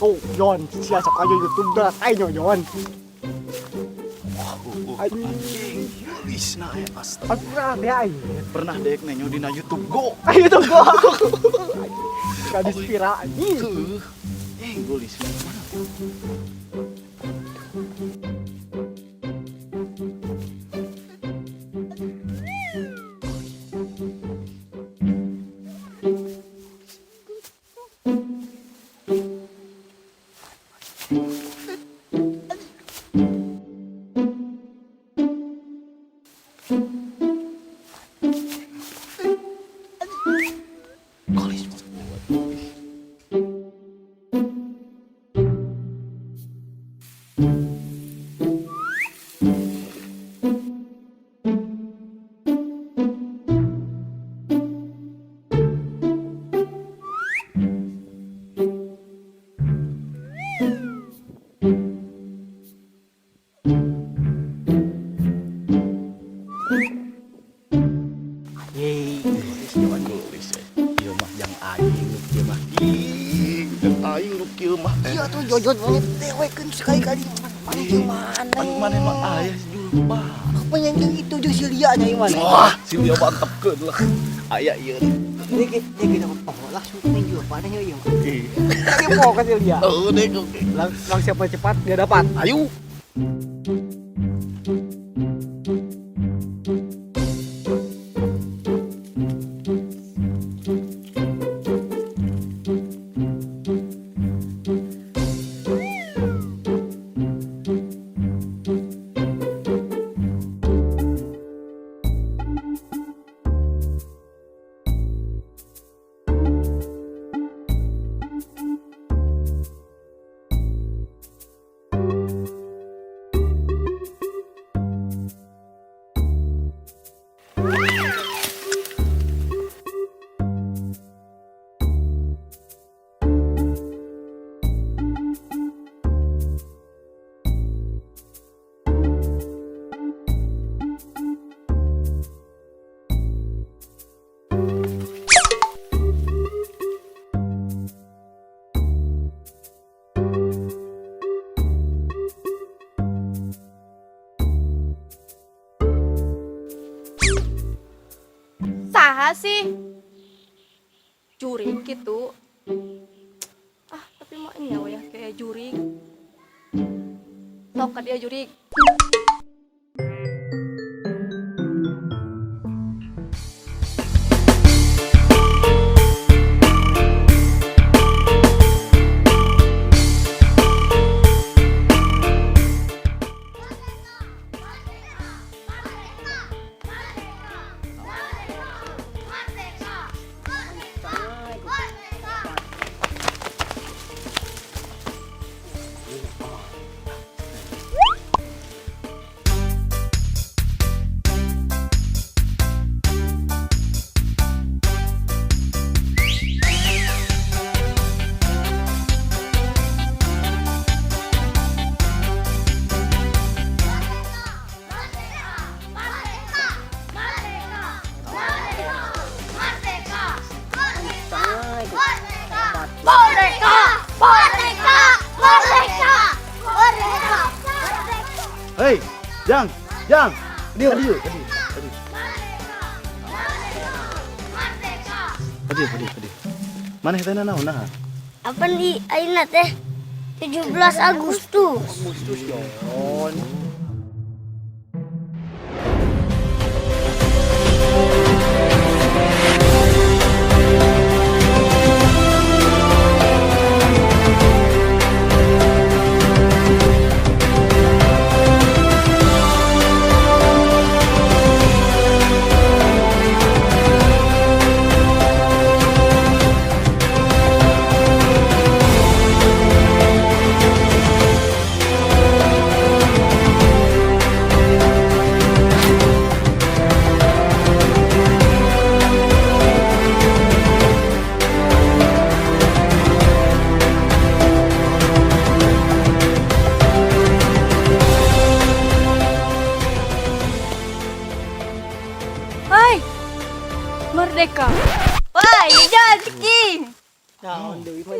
Tuh, Jon, sia sok aja YouTube dah ayo Jon. Anjing, gelisna aya astaga. Aku pernah deh aing. Pernah dek nenyo dina YouTube go. Ayo tuh gua. Gadis viral anjing. Heuh. Eh, geulisna mana? Geulis. Yeay. Geulis Jon, geulis. Ieu mah jang aing nu kieu mah. Ih, jang aing nu kieu mah. Iya tuh Jojon monyet dewekeun sekali-kali mana jeung mana. Pan maneh mah aya si Julpa. Apa yang jeung itu jeung si Lia nya ieu mana. Wah, si Lia mantepkeun lah. Aya ieu. Dia kita oh langsung main juga pada nya ieu. Ih. Dia mau ke si Lia. Oh, dek oke. Lang siapa cepat dia dapat. Ayo. Saha sih? Jurig gitu. Ah, tapi mau nyawa ya kayak jurig. Sok ka dia jurig. Merdeka! Merdeka! Merdeka! Merdeka! Hei, Jang, Jang. Dieu, dieu, dieu. Dieu, dieu, dieu. Maneh teh naon nah? Apa nih ayeuna teh 17 Agustus. Agustus Jon. Hai. Merdeka. Wah, iya King. Naon deui mah.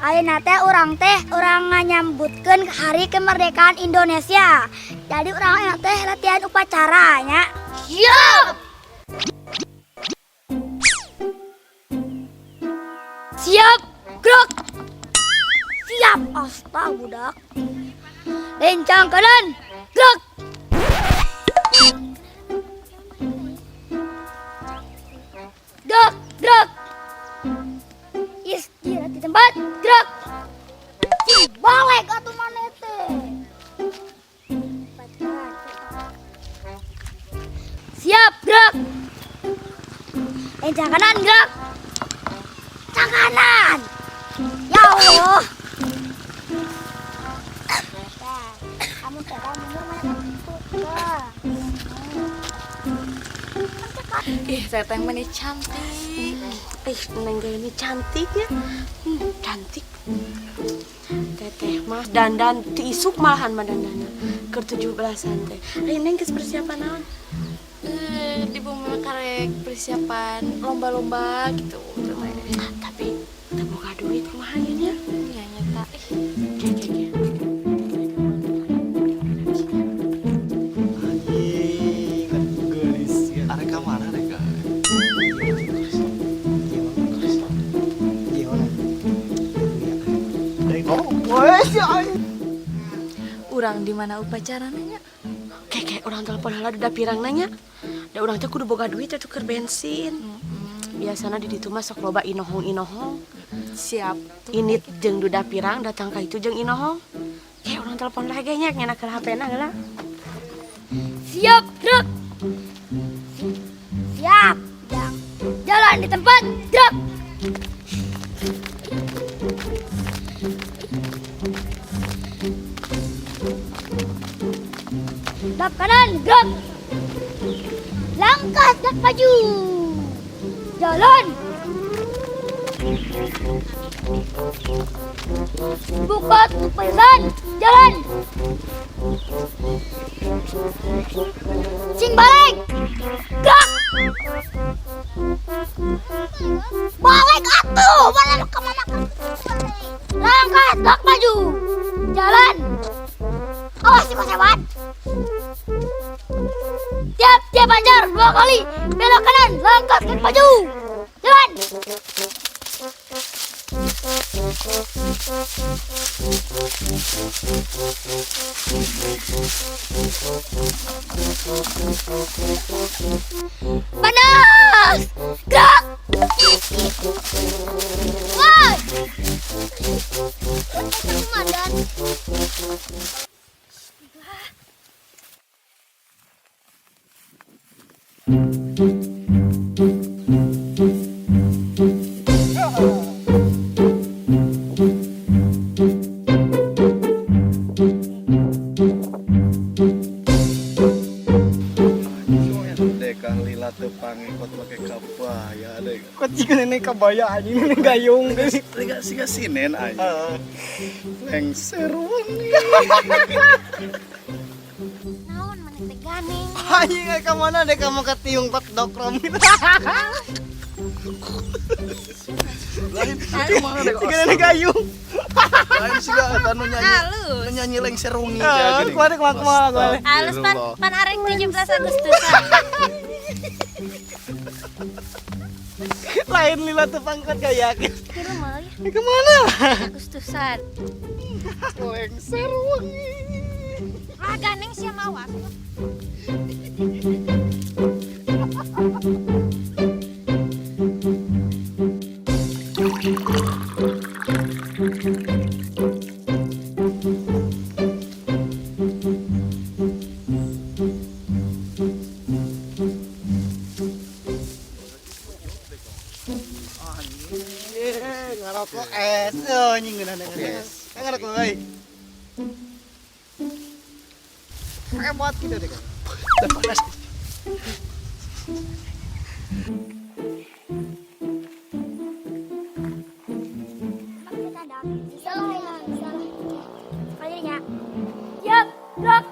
Ayeuna teh urang teh urang nganyambutkeun Hari Kemerdekaan Indonesia. Jadi urang ayeuna teh latihan upacara nya. Siap. Siap, gerak. Siap, astag budak. Lencang kanan, gerak. Gerak, gerak. Istirahat di tempat, gerak. Cing, balik atuh maneh teh. Siap, gerak. Lencang kanan, gerak. Lencang kanan. Ya Allah. Kamu cara mundur mana gitu. Ih, teteh meni cantik. Ih, Neng ini cantik ya. Cantik. Teteh mah dandan ti isuk malahan mah dandana. Keur 17-an teh. Ari Neng geus persiapan naon? Eh, di bumi karek persiapan lomba-lomba gitu. Teteh. Tapi teu boga duit kumaha ieu nya? Nya nyata. Ih, Ke ke ke. Anjing, geulis. Arek ka mana rek? Gimana? Oh, wes ya aing. Urang di mana upacarana nya? Ke ke urang telepon heula duda pirang nanya. Da urang teh kudu boga duit atuh keur bensin. Biasana di ditu mah sok loba inohong-inohong. Siap. Ini jeung duda pirang datang ka itu jeung inohong. Ke urang telepon lagi nya ngeuna keur HP-na heula. Siap, gerak. Siap. Jang. Jalan di tempat, gerak. Lap kanan, gerak. Langkah gerak maju. Jalan. Buka tutup barisan, jalan. Sing balik. Gerak. Balik atuh, mana kemana Langkah gerak maju. Jalan. Awas si sewan. Tiap tiap banjar dua kali belok kanan, langkah gerak maju. Jalan. Panas! Gerak! Woi! Komandan. Deka lila teu pangikot make kabaya deh. Kok jika nenek kabaya anjing nenek gayung geus. Siga siga sinen anjing. Lengser wengi. Naon maneh teh ganeng. Anjing ai ka mana dek kamu ke tiung kot dokrom. Lain kumaha dek? Jika nenek gayung. Lain siga eta nu nyanyi. Nu nyanyi lengser wengi teh Ah, geuning. kumaha kumaha kumaha kumaha. Halus pan pan arek 17 Agustusan. Lain lila teu pangkat gaya. Kira mah ya Ke mana? Agustusan. Lengser wengi. Ah ganeng sia mawas. Anjing ngarokok es. Oh, anjing ngeunah ngeunah. Kan ngarokok euy. Hebat gitu deh. Udah panas. Salah ya, salah. Sekalinya. Siap, gerak.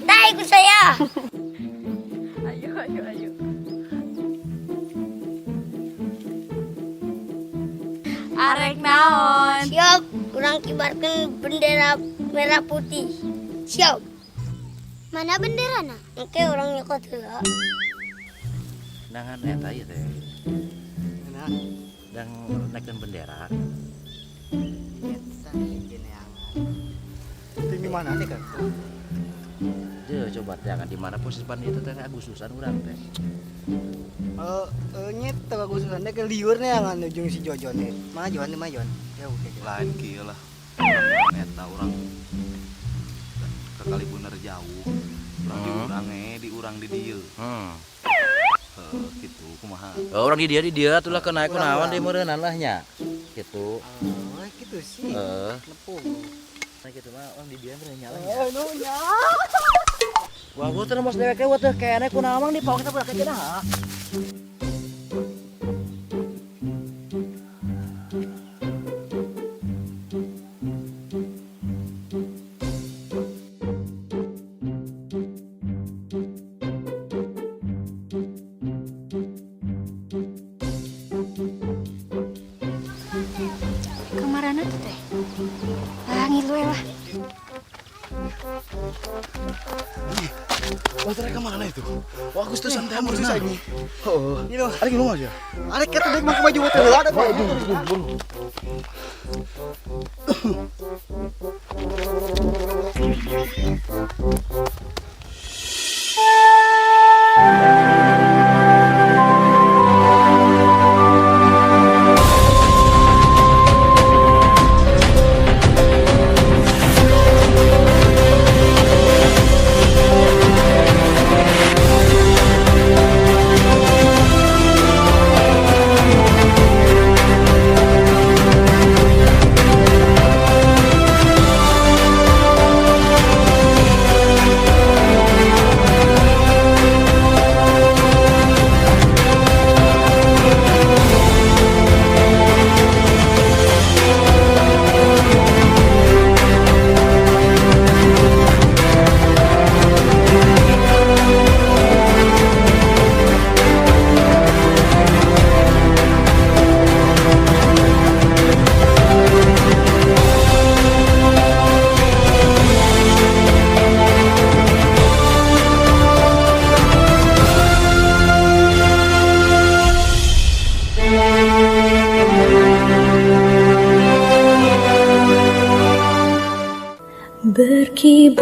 Dah ikut saya. Ayo, ayo, ayo. Arek naon? Siap, urang kibarkan bendera merah putih. Siap. Mana benderana? Oke, urang nyokot heula. Nangan eta ieu teh. Nah, Dan naikkan bendera. eta neangan. Di mana nih kan? Dia coba jangan di mana posisi pan itu teh Agustusan urang teh. Eh, nyet Agustusan teh ke liur neangan ujung si Jojon teh. Mana Jon, mana Jon? Ya oke. Lain kieu lah. Eta urang ke Kalibener jauh. Urang di urang di urang di dieu. Heuh, kitu kumaha. Oh, orang di dia tuh lah kena kunaon di meureunnan lah nya. Gitu. Oh, gitu sih. Heeh. Nepung. Nah gitu mah orang di dia meureun nyala nya. Eh, nu nya. Wah, gua teh mos dewek we teh kayaknya kunaon di pawang kita budak teh nah. Kamarana tuh teh? Ah, ngilu we lah. Wah, ternyata kemana itu? Wah, Agustusan teh Agustusan ini. Heeh. Ini loh. Ada ngilu aja. Arek kata dek make baju teh heula ada. Waduh,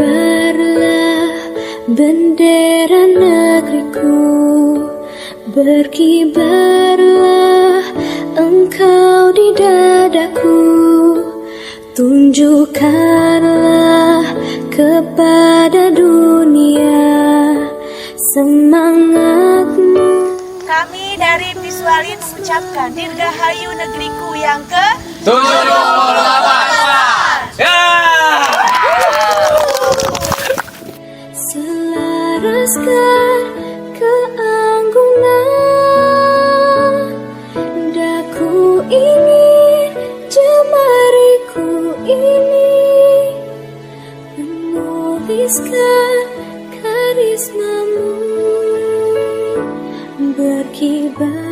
Berkibarlah bendera negeriku, berkibarlah engkau di dadaku. Tunjukkanlah kepada dunia semangatmu. Kami dari Visualin mengucapkan Dirgahayu Negeriku yang ke 78. Ya! Selaraskan keanggunan, daku ingin, jemariku ini menuliskan karismamu. Berkibar.